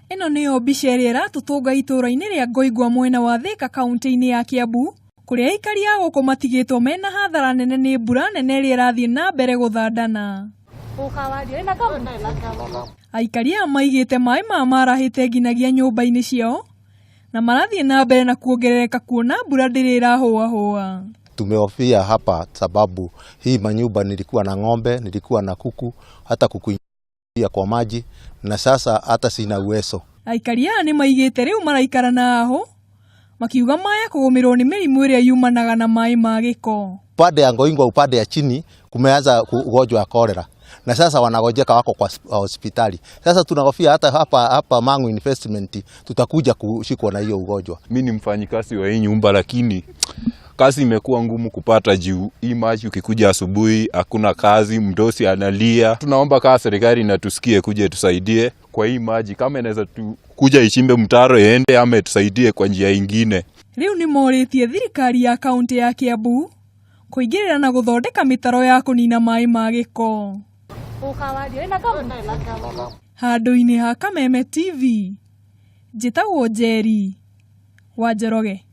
Ĩno nĩyo mbica ĩrĩa ĩratũtũnga itũũra-inĩ rĩa Ngoingwa mwena wa Thĩka kaunti-inĩ ya Kiambu kũrĩa aikari a gũkũ matigĩtwo mena hathara nene nĩ mbura nene ĩrĩa ĩrathiĩ na mbere gũthandana. Aikari aya maigĩte maĩ maya marahĩte nginyagia nyũmba-inĩ ciao na marathiĩ na mbere na kuongerereka kuona mbura ndĩrĩ ĩrahũahũa. Tumehofia hapa sababu hii manyumba nilikuwa na ng'ombe, nilikuwa na kuku, hata kuku ingia kwa maji na sasa hata sina uwezo. Aikari aya nĩ maigĩte rĩu maraikara na aho makiuga maya kũgũmĩrwo nĩ mĩrimũ ĩrĩa yumanaga na maĩ ma gĩko. Upande ya Ngoingwa, upande ya chini kumeanza ugonjwa wa kolera na sasa wanagonjeka wako kwa hospitali. Sasa tunahofia hata hapa hapa Mangu Investment tutakuja kushikwa na hiyo ugonjwa. Mi ni mfanyikazi wa hii nyumba, lakini kazi imekuwa ngumu kupata juu hii maji, ukikuja asubuhi hakuna kazi, mdosi analia. Tunaomba kaa serikali inatusikie, kuja tusaidie kwa hii maji, kama inaweza tu kuja ichimbe mtaro iende, ama itusaidie kwa njia ingine. Rĩu nĩ morĩtie thirikari ya kaunti ya Kiambu kũingĩrĩra na gũthondeka mĩtaro ya kũnina maĩ ma gĩko. Handũ-inĩ ha Kameme TV, njĩtagwo Njeri wa Njoroge.